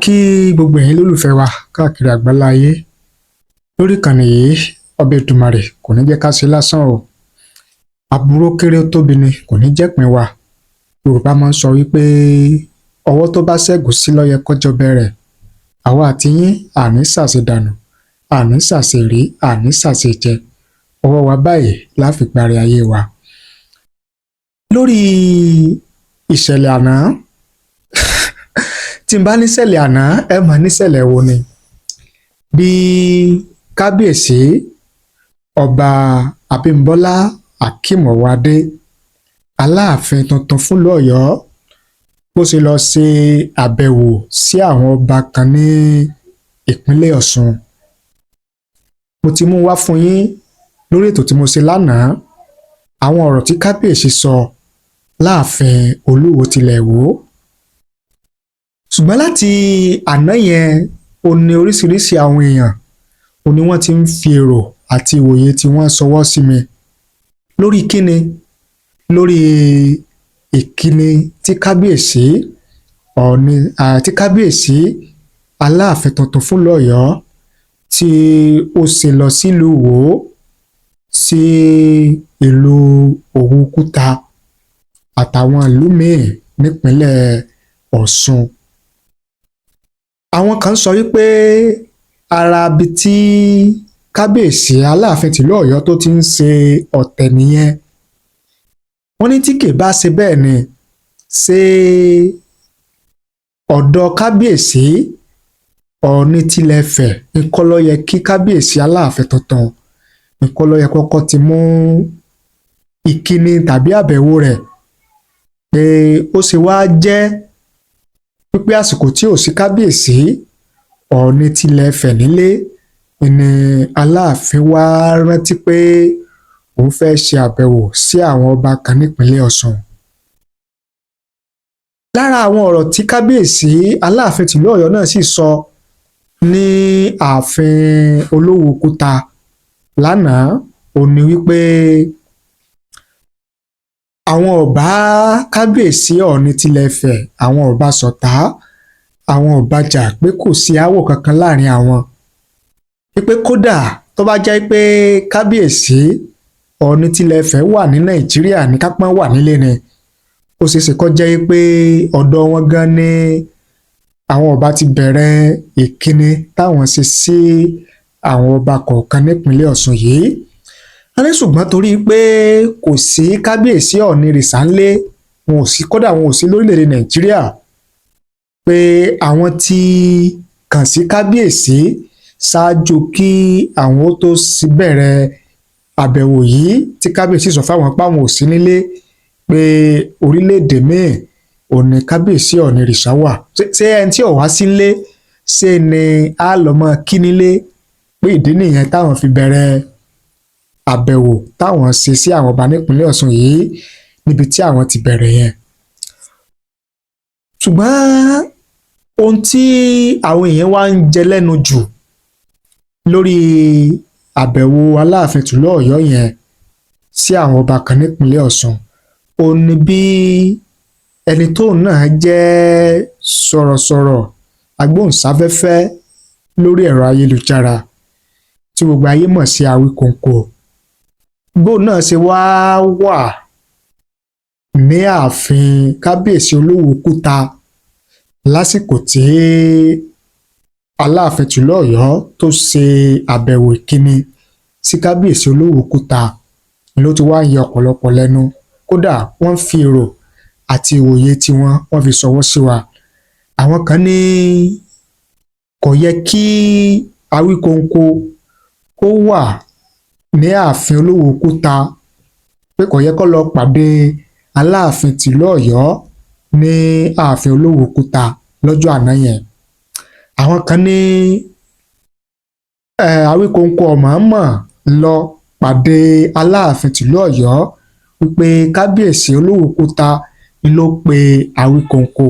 Kí gbogbo ẹ̀yin lólùfẹ́ wa káàkiri àgbáńlá ayé lórí ìkànnì yìí. Ọbẹ̀ Èdùmàrè kò ní jẹ́ ká ṣe lásán o. Aburú kéré ó tóbi ni kò ní jẹ́pin wa. Yorùbá máa ń sọ wípé ọwọ́ tó bá ṣẹ́gun sí ló yẹ kó jọbẹ̀ rẹ̀. Àwa àti yín, àní ṣàṣedànù, àní ṣàṣerí, àní ṣàṣejẹ. Ọwọ́ wa báyìí la fi parí ayé wa. Lórí ìṣẹ̀lẹ̀ àná, tí n bá níṣẹ̀lẹ̀ àná, ẹ mọ̀ níṣẹ̀lẹ̀ wo ni? Bí Kábíyèsí Ọba Abímbọ́lá Akeem Ọwọ́adé, Aláàfin tuntun fúnlùú Ọ̀yọ́, bó ṣe lọ ṣe àbẹ̀wò sí àwọn ọba kan ní ìpínlẹ̀ Ọ̀ṣun. Mo ti mú wá fún yín lórí ètò tí mo ṣe lánàá, àwọn ọ̀rọ̀ tí kábíyèsí sọ láàfin Olúwo tilẹ̀ wò ó. Ṣùgbọ́n láti àná yẹn, ó ní oríṣiríṣi àwọn èèyàn ó ní wọ́n ti ń fi èrò àti ìwòye tí wọ́n ṣọwọ́ sí mi lórí kíni, lórí ìkíni tí kábíyèsí Ọ̀ọ̀ni àti kábíyèsí Aláàfin tuntun fúnlùú Ọ̀yọ́ tí ó ṣe lọ sílùú Ìwó, sí ìlú Òwúkúta àtàwọn ìlú míì nípínlẹ̀ Ọ̀ṣun. Àwọn kan sọ wípé ara ibi tí kábíyèsí Aláàfin tìlú Ọ̀yọ́ tó ti ń ṣe ọ̀tẹ̀ nìyẹn. Wọ́n ní tí kì bá ṣe bẹ́ẹ̀ ni, ṣé ọ̀dọ̀ kábíyèsí Ọ̀ọ̀ni tilẹ̀ Ifẹ̀ ńkọ́ ló yẹ kí kábíyèsí Aláàfin tuntun ńkọ́ ló yẹ kọ́kọ́ ti mú ìkíni tàbí àbẹ̀wò rẹ̀, pé ó ṣe wá jẹ́ pípé àsìkò tí ò sí kábíyèsí Ọ̀ọ̀ni tilẹ̀ Ifẹ̀ nílé ni Aláàfin wá rántí pé òun fẹ́ ṣe àbẹ̀wò sí àwọn ọba kan nípínlẹ̀ Ọ̀ṣun? Lára àwọn ọ̀rọ̀ tí kábíyèsí Aláàfin tìlú Ọ̀yọ́ náà sì sọ ní ààfin Olówú-Kúta lánàá ò ní wípé àwọn ò bá kábíyèsí Ọ̀ọ̀ni tilẹ̀ Ifẹ̀, àwọn ò bá ṣọ̀tá, àwọn ò bá jà, pé kò sí aáwọ̀ kankan láàrin àwọn, wípé kódà tó bá jẹ́ pé kábíyèsí Ọ̀ọ̀ni tilẹ̀ Ifẹ̀ wà ní Nàìjíríà ní kápọ́n wà nílé ni, ó ṣeé ṣe kó jẹ́ pé ọ̀dọ̀ wọn gan ni àwọn ọba ti bẹ̀rẹ̀ ìkíni táwọn ṣe sí àwọn ọba kọ̀ọ̀kan nípínlẹ̀ Ọ̀ṣun yìí. Wọ́n ní ṣùgbọ́n torí pé kò sí kábíyèsí Ọ̀ọ̀nirìṣà ńlé, wọn ò sí, kódà wọn ò sí lórílẹ̀‐èdè Nàìjíríà, pé àwọn ti kàn sí kábíyèsí ṣáájú kí àwọn ó tó bẹ̀rẹ̀ àbẹ̀wò yìí, tí kábíyèsí sọ fáwọn páwọn ò sí nílé, pé orílẹ̀-èdè míì ò ní kábíyèsí Ọ̀ọ̀nirìṣà wà. Ṣé ẹni tí ò wá sílé ṣé ni á lọ mọ́ kí nílé? Pé ìdí nìyẹn táwọn fi bẹ̀rẹ̀ àbẹ̀wò táwọn ṣe sí àwọn ọba nípínlẹ̀ Ọ̀ṣun yìí níbi tí àwọn ti bẹ̀rẹ̀ yẹn. Ṣùgbọ́n ohun tí àwọn èèyàn wá ń jẹ lẹ́nu jù lórí àbẹ̀wò Aláàfin tìlú Ọ̀yọ́ yẹn sí àwọn ọba kan nípínlẹ̀ Ọ̀ṣun, ó ní bí ẹni tóun náà jẹ́ sọ̀rọ̀sọ̀rọ̀ agbóhùnsáfẹ́fẹ́ lórí ẹ̀rọ ayélujára tí gbogbo ayé mọ̀ sí Awíkonko, bóun náà ṣe wá wà ní ààfin kábíyèsí Olówú-Kúta lásìkò tí Aláàfin tìlú Ọ̀yọ́ tó ṣe àbẹ̀wò ìkíni sí kábíyèsí Olówú-Kúta ló ti wá ń yọ ọ̀pọ̀lọpọ̀ lẹ́nu. Kódà wọ́n fi èrò àti ìwòye tiwọn, wọ́n fi ṣọwọ́ sí wa. Àwọn kan ní kò yẹ kí Awíkonko kó wà ní ààfin Olówú-Kúta, pé kò yẹ kó lọ pàdé Aláàfin tìlú Ọ̀yọ́ ní ààfin Olówú-Kúta lọ́jọ́ àná yẹn. Àwọn kan ní Awíkonko ọ̀mọ̀ọ́mọ̀ lọ pàdé Aláàfin tìlú Ọ̀yọ́, wípé kábíyèsí Olówú-Kúta ló pe Awíkonko.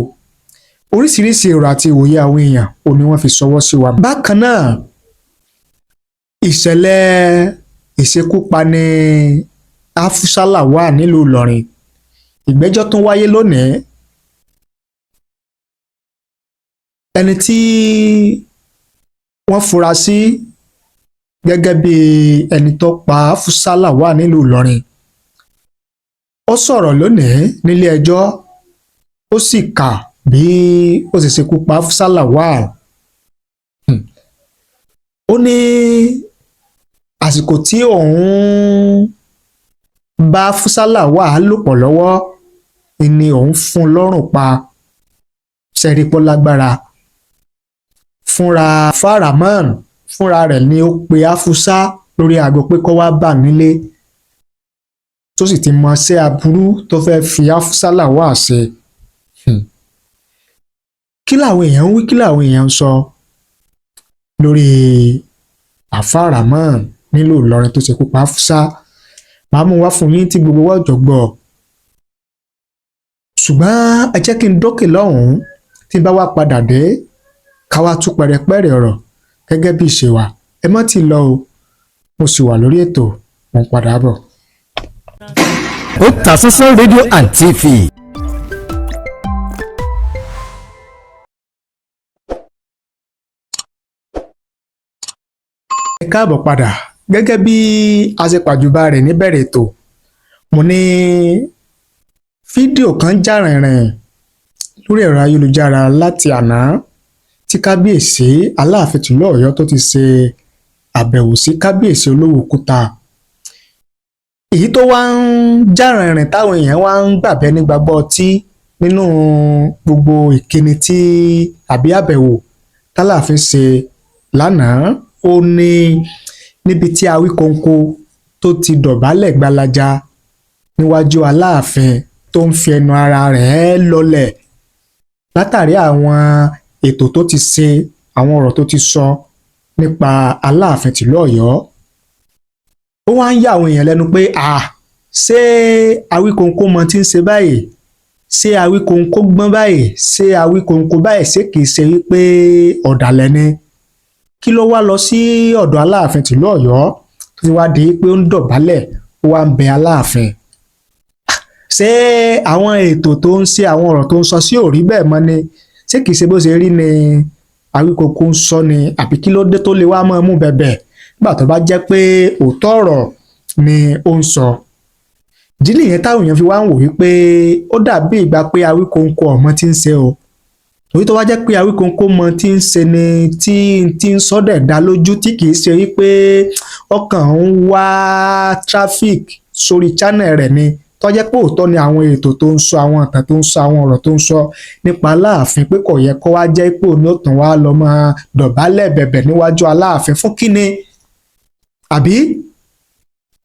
Oríṣiríṣi èrò àti ìwòye àwọn èèyàn ò ní wọ́n fi ṣọwọ́ sí wa. Bákan náà, ìṣẹ̀lẹ̀ ìṣekúpani Afusa Lawal nílùú Ìlọrin, ìgbẹ́jọ́ tún wáyé lónìí. Ẹni tí wọ́n fura sí gẹ́gẹ́ bí ẹni tó pa Afusa Lawal nílùú Ìlọrin, ó sọ̀rọ̀ lónìí nílé ẹjọ́, ó sì kà bí ó ṣe ṣekú pa Afusa Lawal. Ó ní àsìkò tí òun bá Afusa Lawal lò pọ̀ lọ́wọ́ ni òun fún un lọ́rùn pa. Sẹ́rípọ́ lágbára fúnra Farahman fúnra rẹ̀ ni ó pe Afusa lórí aago pé kó wá bà nílé, tó sì ti mọṣẹ́ aburú tó fẹ́ẹ́ fi Afusa Lawal ṣe. Kí làwọn èèyàn ń wí? Kí làwọn èèyàn ń sọ lórí Àfáà Rahman nílùú Ìlọrin tó ṣekú pa Afusa? Màá mú wá fún yín tí gbogbo wa jọ gbọ́, ṣùgbọ́n ẹ jẹ́ kí n dókè lọ́hùn-ún. Tí n bá wá padà dé, ká wá tú pẹ̀rẹ̀pẹ̀rẹ̀ ọ̀rọ̀ gẹ́gẹ́ bí ìṣe wa. Ẹ má ti lọ o, mo sì wà lórí ètò, mo ń padà bọ̀. Otasansan Radio and TV. Ẹ káàbọ̀ padà. Gẹ́gẹ́ bí a ṣe pàjùbà rẹ̀ níbẹ̀rẹ̀ ètò, mo ní fídíò kan jà rìnrìn lórí ẹ̀rọ ayélujára láti àná tí kábíyèsí Aláàfin tìlú Ọ̀yọ́ tó ti ṣe àbẹ̀wò sí kábíyèsí Olówó Òkúta, èyí tó wá ń jà rìnrìn táwọn èèyàn wá ń gbàbẹ́ ní gbàgbọ́ ọtí nínú gbogbo ìkíni tí àbí àbẹ̀wò tálàfin ṣe lánàá. Ó ní níbi tí Awíkonko tó ti dọ̀bálẹ̀ gbalaja níwájú Aláàfin, tó ń fi ẹnu ara rẹ̀ lọ́lẹ̀ látàrí àwọn ètò tó ti ṣe, àwọn ọ̀rọ̀ tó ti sọ nípa Aláàfin tìlú Ọ̀yọ́. Ó wá ń yà àwọn èèyàn lẹ́nu pé à ṣé Awíkonko mọ tí ń ṣe báyìí? Ṣé Awíkonko gbọ́n báyìí? Ṣé Awíkonko báyìí, ṣé kìí ṣe wípé ọ̀dàlẹ̀ ni? Kí ló wá lọ sí ọ̀dọ̀ Aláàfin tìlú Ọ̀yọ́ tó fi wá di pé ó ń dọ̀bálẹ̀, ó wá ń bẹ Aláàfin? Ṣé àwọn ètò tó ń ṣe, àwọn ọ̀rọ̀ tó ń sọ sí ò rí bẹ́ẹ̀ mọ́ ni? Ṣé kìí ṣe bó ṣe rí ni Awíkonko ń sọ ni, àbí kí ló dé tó lè wá máa mú bẹ̀bẹ̀ nígbà tó bá jẹ́ pé òótọ́ ọ̀rọ̀ ni ó ń sọ? Ìdí nìyẹn táwọn èèyàn fi wá ń wò wípé ó dàbí ìgbà pé Awíkonko ọmọ tí ń ṣe o, torí tó wá jẹ́ pé Awíkonko mọ tí ń ṣe ni, tí ń sọ́dẹ̀ dá lójú, tí kìí ṣe wípé ọkàn ń wá traffic sórí channel rẹ̀ ni, tó jẹ́ pé òótọ́ ni àwọn ètò tó ń sọ, àwọn ìtàn tó ń sọ, àwọn ọ̀rọ̀ tó ń sọ nípa Aláàfin, pé kò yẹ kó wá jẹ́ pé òun ó tàn wá lọ máa dọ̀bálẹ̀ bẹ̀bẹ̀ níwájú Aláàfin fún kíni, àbí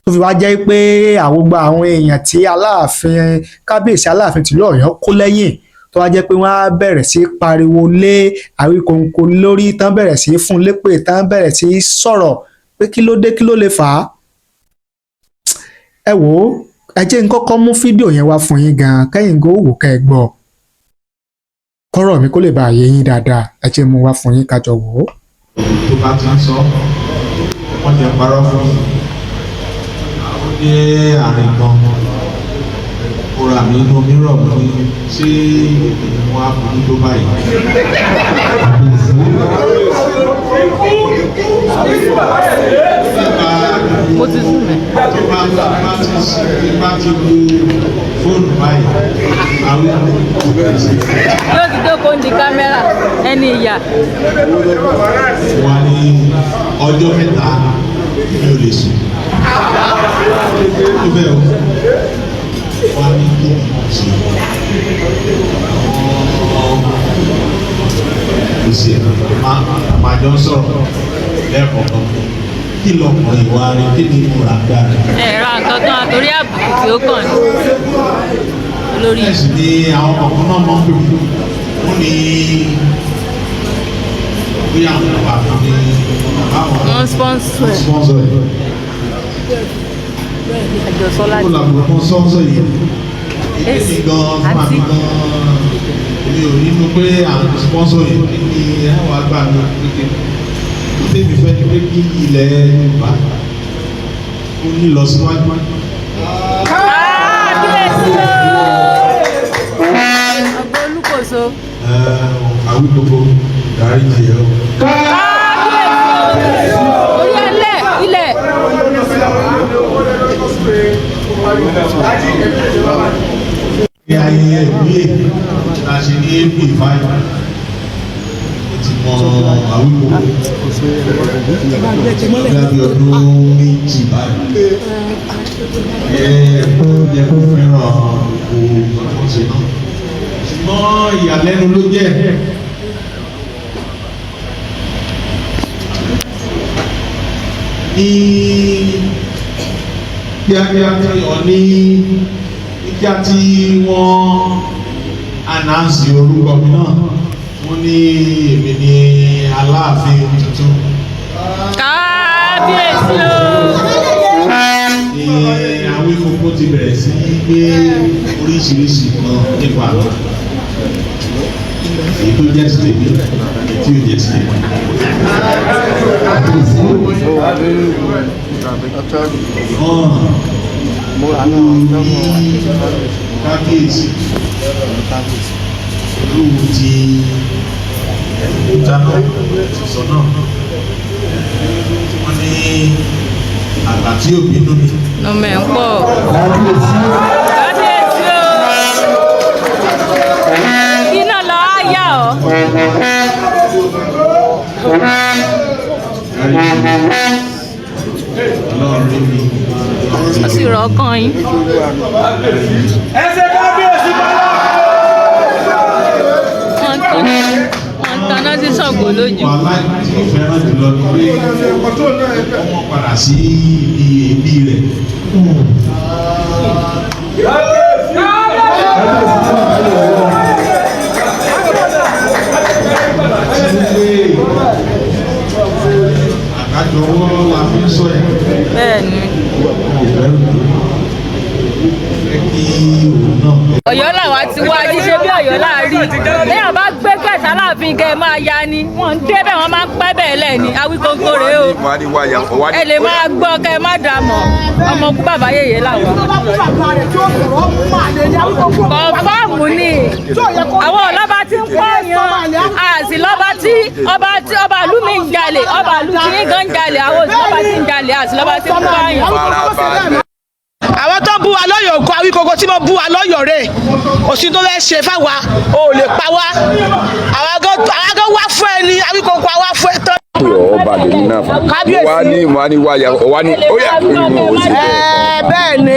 tó fi wá jẹ́ pé àwọn gbogbo àwọn èèyàn tí Aláàfin, kábíyèsí Aláàfin tìlú Ọ̀yọ́ kó lẹ́yìn, tó wá jẹ́ pé wọ́n á bẹ̀rẹ̀ sí pariwo lé Awíkonko lórí, tán bẹ̀rẹ̀ sí fún lépè, tán bẹ̀rẹ̀ sí sọ̀rọ̀ pé kí ló dé, kí ló lè fà á? Ẹ wò ó, ẹ jẹ́ n kọ́kọ́ mú fídíò yẹn wá fún yín gan-an, kẹ́yìn kó wò, kẹ́ ẹ gbọ́, kọ́rọ̀ mi kó lè bàa yé yín dáadáa. Ẹ jẹ́ mú wá fún yín kájọ wò ó. Tó bá ti ń sọ, wọ́n jẹ́ parọ́ fún yín. Ó dé àárín kan, kóra mi inú mi rọ̀ mí ní, ṣé èmi ni wọ́n á fojú tó báyìí? Mo ti sùn mẹ́. Tó bá ti wo fóònù báyìí, àwọn Yóò ti jókòó ní kámẹ́rà ẹni ìyá. Wà ní ọjọ́ 3 mi ò lè sùn. Tó bẹ́ẹ̀ o, wà ní kí ni mo ṣe? Kò sí ẹ̀ máa jọ ń sọ̀rọ̀ lẹ́ẹ̀kọ̀ọ̀kan. Kí lọkùnrin wa rí? Kí ni mo rà gbà rẹ̀? Ẹ ra nǹkan kan àtòrí àbùkù tí ó kàn ní. Olórí. Bẹ́ẹ̀ sì ni àwọn kọ̀ọ̀kan náà máa ń pè mí. Wọ́n ní bóyá àwọn bàbá mi ní báwọn Wọ́n sponsor ẹ̀. sponsor ẹ̀. Àjọsọ Ó láti. làbùrọ̀ kan sponsor yìí. Èmi gan-an fún àmì gan-an. Èmi ò nínú pé àwọn sponsor yìí kí ni àwọn àgbà mi kékeré. Tèmi fẹ́ ni pé kí ilẹ̀ Yorùbá ó ní lọ síwájú. Kábíyèsí o! Ọgbọ́n Olúkòso. Awíkonko. Dáríjì ẹ o. Kábíyèsí o. Orí ẹlẹ̀ ilẹ̀. Ní ayẹyẹ ìwúyè la ṣe ní April 5, ó ti mọ àwíkò lábẹ́ ọdún 2 báyìí. Ẹ ó yẹ kó fẹ́ràn gbogbo nǹkan tó ń ṣe náà. Ṣùgbọ́n ìyàlẹ́nu ló jẹ́. Ní kíákíá tí wọ́n ní ní kíá tí wọ́n announce orúkọ mi náà, wọ́n ní èmi ní Aláàfin tuntun. Kábíyèsí o. Ní Awíkókó ti bẹ̀rẹ̀ sí í gbé oríṣiríṣi nǹkan nípa mi, èyí tó jẹ́ sí tèmi, èyí tí ò jẹ́ sí tèmi. Hàn ní kábíyèsí olúwo ti òkúta náà sọ náà, wọ́n ní àgbà tí ò bínú ni. Nọmọ ẹ̀ ń pọ̀. Kábíyèsí o. Iná lọ á yá ọ. Ọlọ́run rí mi. Ó sì rọ̀ ọkàn yín. Wọ́n tanná sí Ṣàngó lójú. Wàhálà tí mo fẹ́ràn jùlọ ni pé ọmọ padà sí ibi ẹbí rẹ̀. Àti pé àkájọwọ́ la fi ń sọ̀yà. Bẹ́ẹ̀ ni. Mo fẹ́ràn tó fẹ́ kí òun náà. Ọ̀yọ́ làwa ti wá, jíṣe bí Ọ̀yọ́ láàrí. Léèyàn bá gbé kẹta láàfin kẹ máa ya ni. Wọ́n ń débẹ̀, wọ́n máa ń pẹ́ bẹ́ẹ̀ lẹ̀ ni. Awíkóńkó rèé o. Ẹ lè máa gbọ́ kẹ má dà mọ̀. Ọmọ kú bàbá yèyé làwa. Kọ̀ǹfàmù ni. Àwọn ọlọ́ba tí ń pààyàn. Àsì lọ́ba tí ọba tí ọba ìlú mi ń jalè. Ọba ìlú tí ń gan ń jalè. Àwọn òsì lọ́ba tí ń jalè. Àsì lọ́ba tí ń pààyàn. Àwọn tó bú wa lọ́yọ̀ọ́ kó Awíkókó tí mo bú wa lọ́yọ̀ọ́ rẹ̀ òsì tó fẹ́ ṣe fáwa ò lè pa wá. Àwa gan wá fún ẹ ní Awíkókó, àwa fún ẹ tán. Pé ọ ba lèmi náà fún Kábíyèsí. wa ní wa ní wa ya wa ní ó yà ó ní mo sì bẹ́ẹ̀. Ẹ bẹ́ẹ̀ ni,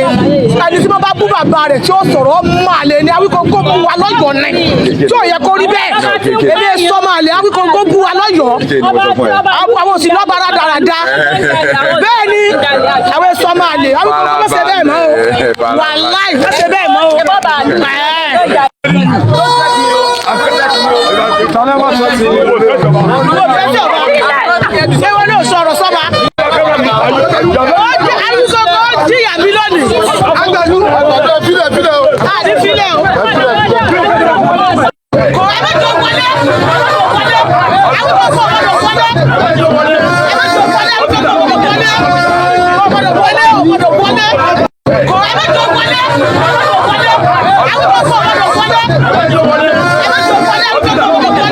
ẹni tí mo bá bú bàbá rẹ̀ tí ó sọ̀rọ̀ ó mú àlè ní Awíkókó bú wa lọ́yọ̀ọ́ ni tí ò yẹ kó rí bẹ́ẹ̀. Èmi sọmọ àlè, Awíkókó bú wa lọ́yọ̀ọ́. Ṣé ni mo sọ fún ẹ? Àwọn òsì lọ́ba rádaràda. Bẹ́ẹ̀ ni, àwọn sọmọ àlè, Awíkókó má ṣe bẹ́ẹ̀ mọ́ o. Wàláì má ṣe bẹ́ẹ̀ mọ́ o. Ṣé wọn náà sọ̀rọ̀ sọ́ba? Awíkókó jìyà mi lónìí. Àní filẹ̀ o. Kò ẹ bá tó wọlé. Awíkókó gbọ́dọ̀ wọlé. Ẹ bá tó wọlé. Awíkókó gbọ́dọ̀ wọlé. Gbọ́dọ̀ wọlé o, gbọ́dọ̀ wọlé. Kò ẹ bá tó wọlé. Awíkókó gbọ́dọ̀ wọlé. Ẹ bá tó wọlé. Awíkókó gbọ́dọ̀ wọlé.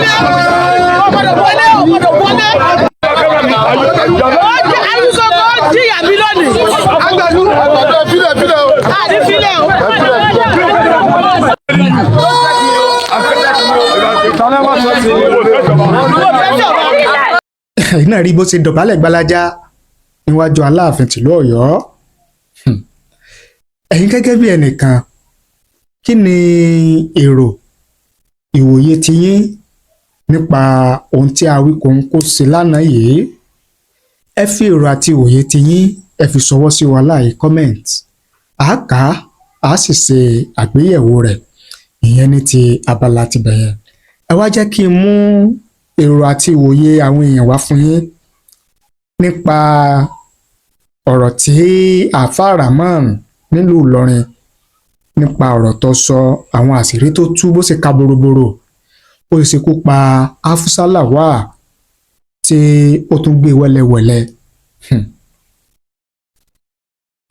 Gbọ́dọ̀ wọlé o, gbọ́dọ̀ wọlé. Awíkókó jìyà mi lónìí. Àní filẹ̀ o. Ẹ̀yin náà rí bó ṣe dọ̀bálẹ̀ gbalaja níwájú Aláàfin tìlú Ọ̀yọ́. Ẹ̀yin gẹ́gẹ́ bí ẹnìkan, kí ni èrò ìwòye tiyín nípa ohun tí Awíkóńkó ṣe lánàá yìí? Ẹ fi èrò àti ìwòye tiyín, ẹ fi ṣọwọ́ sí wa láàyè comment. À á kà á, á sì ṣe àgbéyẹ̀wò rẹ̀. Ìyẹn ní ti abala tibẹ̀ yẹn. Ẹ wá jẹ́ kí n mú èrò àti ìwòye àwọn èèyàn wá fún yín nípa ọ̀rọ̀ tí Àáfàá Rahman nílùú Ìlọrin, nípa ọ̀rọ̀ tó sọ, àwọn àṣírí tó tú, bó ṣe ka boroboro, bó ṣe ṣekú pa Afusa Lawal tí ó tún gbé wẹ́lẹ́wẹ́lẹ́.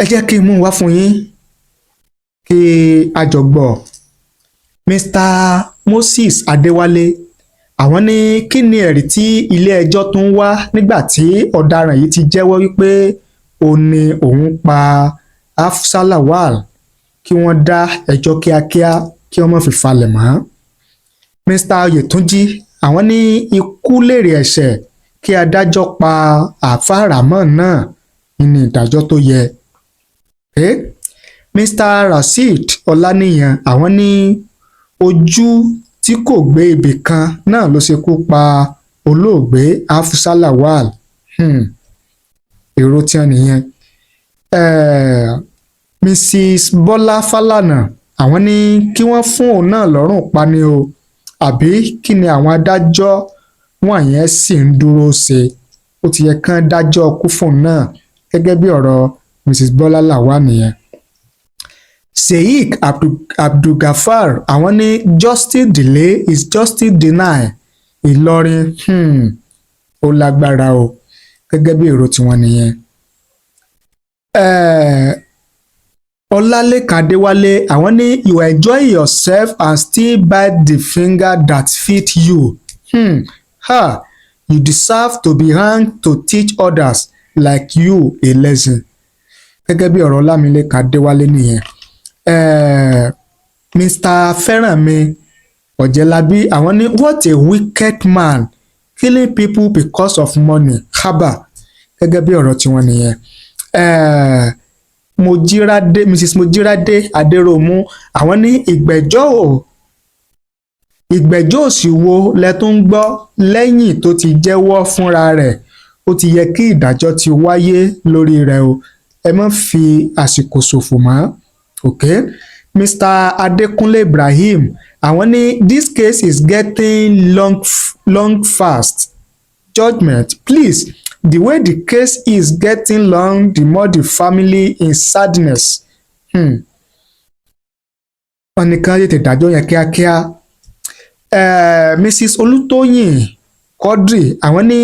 Ẹ jẹ́ kí n mú un wá fún yín kí a jọ gbọ́. Mr Moses Adéwálé Àwọn ní kí ni ẹ̀rí tí ilé-ẹjọ́ tún wá nígbà tí ọ̀daràn yìí ti jẹ́wọ́ wípé òun ni òun pa Hafsa Lawal? Kí wọ́n dá ẹjọ́ kíákíá, kí wọ́n má fi falẹ̀ mọ́. Mr Oyetunji, àwọn ní ikú lèrè ẹ̀ṣẹ̀, kí adájọ́ pa àáfàá Rahmon náà ní ìdájọ́ tó yẹ. Mr Rasheed Ọláníyan, àwọn ní ojú tí kò gbé ibì kan náà ló ṣekú pa olóògbé Hafsa Lawal. Èrò tí wọn nìyẹn. Mrs Bọ́lá Fálànà, àwọn ní kí wọ́n fún òun náà lọ́rùn pa ni o, àbí kí ni àwọn adájọ́ wọ̀nyẹn sì ń dúró ṣe? Ó ti yẹ kán dájọ́ ikú fún un náà. Gẹ́gẹ́ bí ọ̀rọ̀ Mrs Bọ́lá Lawal nìyẹn. Sheikh Abdulgafar, àwọn ní justice delay is justice deny. Ìlọrin, ó lágbára o. Gẹ́gẹ́ bí èrò tiwọn nìyẹn. Ọlálékan Adéwálé, àwọn ní you enjoy yourself and still bite the finger that feed you. Ha, you deserve to be hanged to teach others like you a lesson. Gẹ́gẹ́ bí ọ̀rọ̀ Ọlámilékan Adéwálé nìyẹn. Mr Fẹ́rànmi Ọ̀jẹ̀lábí, àwọn ní what a wicked man, killing people because of money, haba. Gẹ́gẹ́ bí ọ̀rọ̀ tiwọn nìyẹn. Mojírádé, Mrs Mojírádé Adéròmú, àwọn ní ìgbẹ́jọ́ òsì wo lẹ tún ń gbọ́ lẹ́yìn tó ti jẹ́wọ́ fúnra rẹ̀? Ó ti yẹ kí ìdájọ́ ti wáyé lórí rẹ̀ o, ẹ má fi àsìkò ṣòfò mọ́. Okay. Mr Adekunle Ibrahim, àwọn ní this case is getting long, long, fast judgement please. The way the case is getting long, the more the family in sadness. Wọ́n ní kán tètè dájọ́ yẹn kíákíá. Mrs Olùtóyìn Quadri, àwọn ní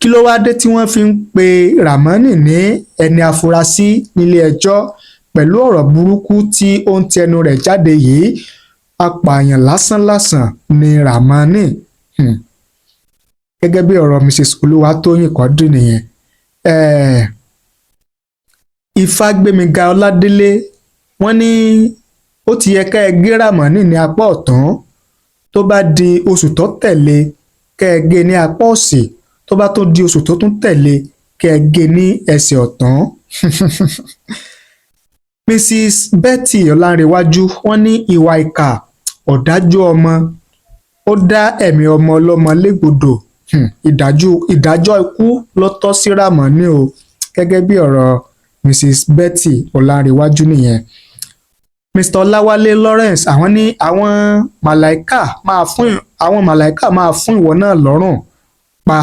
kí ló wáá dé tí wọ́n fi ń pe Ramoni ní ẹni afurasí nílé ẹjọ́ pẹ̀lú ọ̀rọ̀ burúkú tí ó ń tẹnu rẹ̀ jáde yìí? Apààyàn lásánlàsàn ní Ramoni. Gẹ́gẹ́ bí ọ̀rọ̀ Mrs Olúwatóyìn Quadri nìyẹn. Ifágbémiga Ọládélé, wọ́n ní ó ti yẹ ká ẹ gé Ramoni ní apá ọ̀tún, tó bá di oṣù tó tẹ̀lé, kẹ́ ẹ gé ní apá òsì, tó bá tó di oṣù tó tún tẹ̀lé, kẹ́ ẹ gé ní ẹsẹ̀ ọ̀tún. Mrs Betty Ọlánrewájú, wọ́n ní ìwà ìkà, ọ̀dájú ọmọ, ó dá ẹ̀mí ọmọ ọlọ́mọ légbodò. Ìdájọ́ ikú ló tọ́ sí Ramoni o. Gẹ́gẹ́ bí ọ̀rọ̀ Mrs Betty Ọlánrewájú nìyẹn. Mr Ọláwálé Lawrence, àwọn ní àwọn màláìka máa fún ìwọ náà lọ́rùn pa,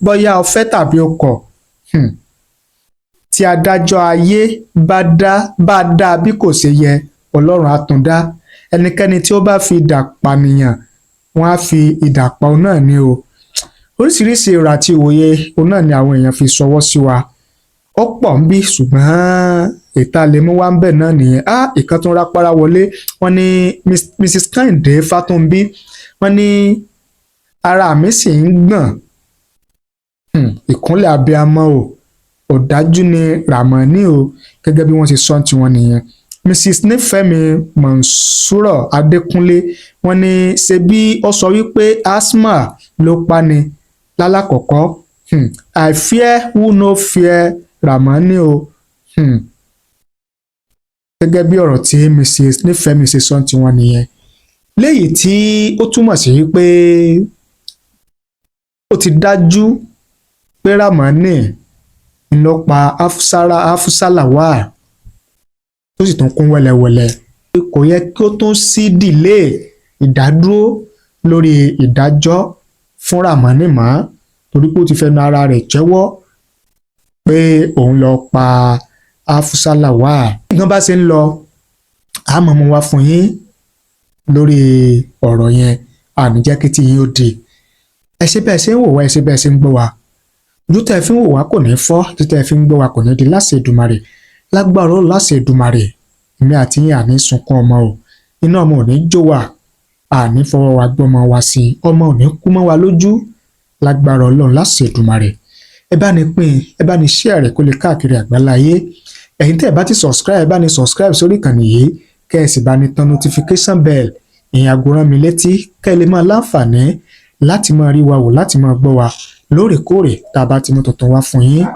bóyá o fẹ́ tàbí o kọ̀. Tí adájọ́ ayé bá dá bí kò ṣe yẹ, Ọlọ́run á tún dá. Ẹnikẹ́ni tí ó bá fi idà pànìyàn, wọ́n á fi idà pa òun náà ni o. Oríṣiríṣi èrò àti ìwòye òun náà ni àwọn èèyàn fi ṣọwọ́ sí wa. Ó pọ̀ ń bí, ṣùgbọ́n ìta lè mú wá ń bẹ̀ náà nìyẹn. Á ìkan tó ń rápárá wọlé, wọ́n ní Mrs Kẹ́hìndé Fátúnbí, wọ́n ní ara mi sì ń gbọ̀n. Ìkúnlẹ̀ abiyamọ o, ọ̀dájú ni Ramoni o. Gẹ́gẹ́ bí wọ́n ṣe sọ tiwọn nìyẹn. Mrs Nífẹ̀mí Monsuro Adékúnlé, wọ́n ní ṣebí ó sọ wípé asthma ló pa ni lálàkọ́kọ́. I fear who no fear Ramoni o. Gẹ́gẹ́ bí ọ̀rọ̀ tí Mrs Nífẹ̀mí ṣe sọ tiwọn nìyẹn, léyìí tí ó túmọ̀ sí wípé ó ti dájú pé Ramoni ló pa Hafsa Lawal, tó sì tún kún wẹ́lẹ́wẹ́lẹ́. Kò yẹ kí ó tún sí delay, ìdádúró lórí ìdájọ́ fún Ramoni mọ́, torí pé ó ti fẹnu ara rẹ̀ jẹ́wọ́ pé òun lọ pa Hafsa Lawal. Bí nǹkan bá ṣe ń lọ, a máa mú wá fún yín lórí ọ̀rọ̀ yẹn. Àní jẹ́ kí tí yín ó di. Ẹ ṣé bẹ́ẹ̀ ṣe ń wò wá, ẹ ṣé bẹ́ẹ̀ ṣe ń gbọ́ wa. Ojú tẹ́ ẹ fi ń wò wá kò ní fọ́, ojú tẹ́ ẹ fi ń gbọ́ wa kò ní di láṣẹ Èdùmàrè. Lágbára Ọlọ́run, láṣẹ Èdùmàrè, èmi àti yín àní sunkún ọmọ o. Iná ọmọ ò ní jó wa. Àní fọwọ́ wa gbọ́mọ wa sí i, ọmọ ò ní kú mọ́ wa lójú lágbára Ọlọ́run láṣẹ Èdùmàrè. Ẹ bá ní pín, ẹ bá ní share rẹ̀ kó lè káàkiri àgbáláyé. Ẹ̀yin tẹ́ ẹ bá ti subscribe, ẹ bá ní subscribe sórí ìkànnì yìí, kẹ́ ẹ sì bá ní tan notification bell, ìyẹn aago rán mi létí, kẹ́ ẹ lè máa láǹfààní láti máa rí wa wò, láti máa gbọ́ wa lóòrèkóòrè tá a bá ti mú tuntun wá fún yín.